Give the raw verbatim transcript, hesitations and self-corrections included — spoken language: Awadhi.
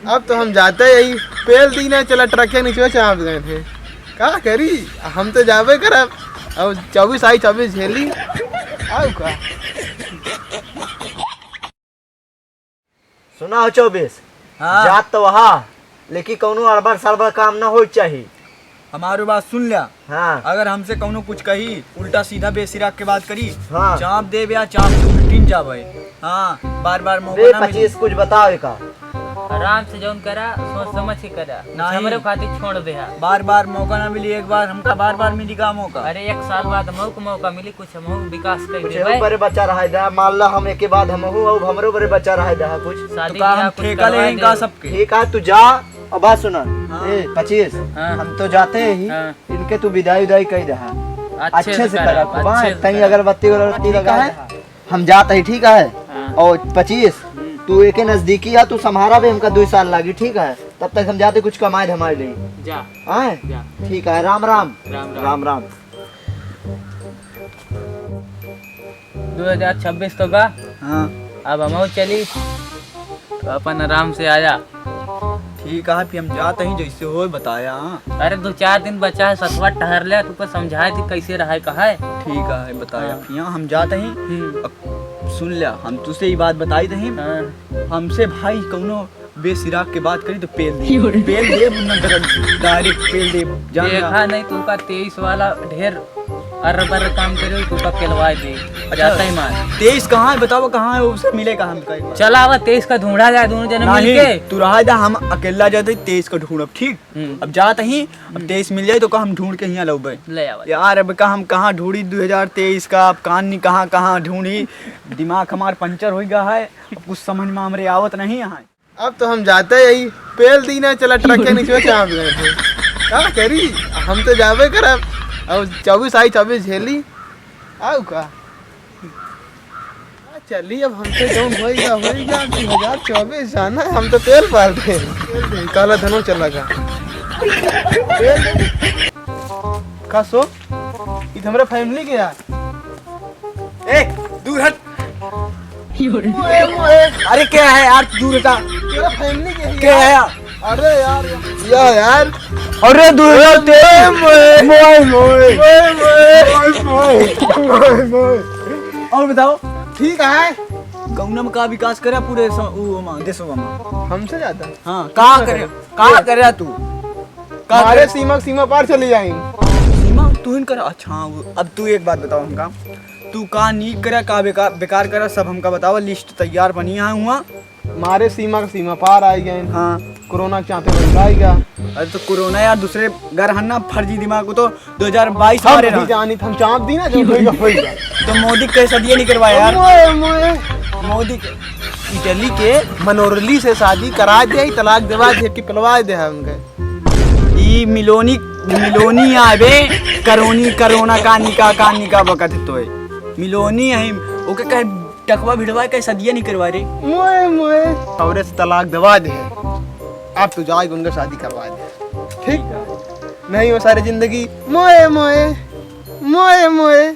अब तो हम जाते ही, पेल दीना चला, ट्रक के नीचे चाप गए थे। का करी, हम तो जाबे करब। अब चउबीस आई, चउबीस झेली। आउ का? सुना हो चउबीस, हाँ। जात तो वहा, लेकिन कौनो अड़बड़ सड़बड़ काम ना होए चाही। हमारो बात सुन ल्या। हाँ। अगर हमसे कौनो कुछ कही, उल्टा सीधा बेसिराग के बात करी, हाँ। चाप देबे या चाप के उल्टिन जाबे। हाँ, बार बार मौका बे ना मिली। पच्चीस कुछ बतावे का? आराम से जौन करा, सोच समझ के करा। कुछ नहीं। हमरे खातिर छोड़ दे हा। बार बार मौका ना मिली, एक बार हमका बार बार मिली का मौका? अरे, एक साल बाद हमहू को मौका मिली, कुछ हमहू विकास कर कुछ देबे। हमहू बड़े बच्चा रहा है दा, मान ला हम एक के बाद हमहू, अब हमरो बड़े बच्चा रहा है दा कुछ। शादी तो का ब्याह हम कुछ ठेका करवा ले दे। का सबके? ठीक है, तू जा। अब बात सुना। हाँ। ए, पच्चीस, हाँ। हम तो जाते ही, हाँ। इनके तू विदाई उदाई कह दे, हाँ। अच्छे अच्छे से से करा, करा, खूब, अच्छे हाँ, से तई करा। अगरबत्ती उगरबत्ती ठीक लगा है। दे, हाँ। हम जाते ही, ठीक है? हाँ। और पच्चीस, हम्म। तू एके नजदीकी है, तू संभारा भी हमका दुई साल लागी, ठीक है? तब तक हम जाते कुछ कमाए धमाए ले। जा। आए? जा। ठीक है, राम राम। राम राम। राम राम। दो हजार छब्बीस तो बा। हाँ। अब हमहू चली, तो अपन आराम से आया। ठीक है, फिर हम जात ही, जैसे होए बताया, हाँ। अरे, दो चार दिन बचा है, सतवा टहर ले, तुमको समझाए थी कैसे रहे, कहे। ठीक है, बताया। हाँ। फिर हम जात ही। हम्म। अब सुन लिया, हम तुझसे ई बात बताई दही। हाँ। हमसे भाई कौनो बेसिराग के बात करी तो पेल दे। पेल दे, ना direct पेल दे। जान जा। देखा नहीं, तू का तेईस वाला ढेर अर्र बर्र काम करे, तू का पेलवाए दे। अच्छा। जाता ही मार। तेईस कहाँ है बताओ, कहाँ है, उससे मिले कहाँ हमका एक बार? चला आवा, तेईस का ढूंढा जाए दोनों जने नहीं, मिलके। तू रहा जा, हम अकेला जाते तेईस का ढूंढब, ठीक? हम्म। अब जात ही, अब हम्म। तेईस मिल जाए तो का हम ढूंढ के हियाँ लौबे। ले आवा। यार, अब का हम कहाँ ढूंढी दो हजार तेईस का, अब कान नहीं कहाँ, कहाँ ढूंढी। दिमाग हमार पंचर हो गया है, अब कुछ समझ में हमरे आवत नहीं है। अब तो हम जाते ही, पेल दीना चला, ट्रक के नीचे चाप गए थे। का करी, हम तो जाबे करब। अब चउबीस आई, चउबीस झेली। आउ का? आ, चली, अब हमसे जौन होइगा, होइगा, दो हजार चउबीस जाना, हम तो तेल पार दे। काला धनो चला गा। का सो? ई तो हमरे family के यार। ए, दूर हट। ओए, ओए। अरे क्या है यार, दूर हटा। तेरा family के है क्या यार? है यार? अरे यार, या यार। अरे दूर हट। मोए, मोए। मोए, मोए। मोए, मोए। मोए, मोए। और बताओ। ठीक है। गौना में का विकास करे पूरे स-, उ, ओमा, देशवा में? हमसे ज्यादा? हाँ, का करे? का करे तू? का मारे करे? सीमा, सीमा पार चली जाई। सीमा तू ही कर। अच्छा, हाँ, वो, अब तू एक बात बताओ हमका, तू का नीक करे, का बेकार, बेकार करे, सब हमका बताओ, list तैयार बनी है हुआ। मारे सीमा का सीमा पार आई गए। हाँ। कोरोना के चांपे बन आई गया। अरे तो कोरोना यार दूसरे घर हन्ना फर्जी दिमाग को तो दो हजार बाईस हम मारे नहीं ना। जानी, हम चाप दी ना, जो होइगा, होइगा। तो मोदी कैसा दिए नहीं करवाया यार? मोए, मोए। मोदी के, इटली के मनोरली से शादी करा दे, तलाक देवा दे, कि पिलवा दे हमके। ई मिलोनी, मिलोनी आवे, करोनी, करोना, कानी का, कानी का बकत तोय। मिलोनी है, ओके कहे टकवा भिड़वा के सदिया नहीं करवा रे। मोए, मोए। औरत से तलाक दवा दे। अब तू जाए उनका शादी करवा दे। ठीक? नहीं वो सारी जिंदगी मोए, मोए, मोए, मोए।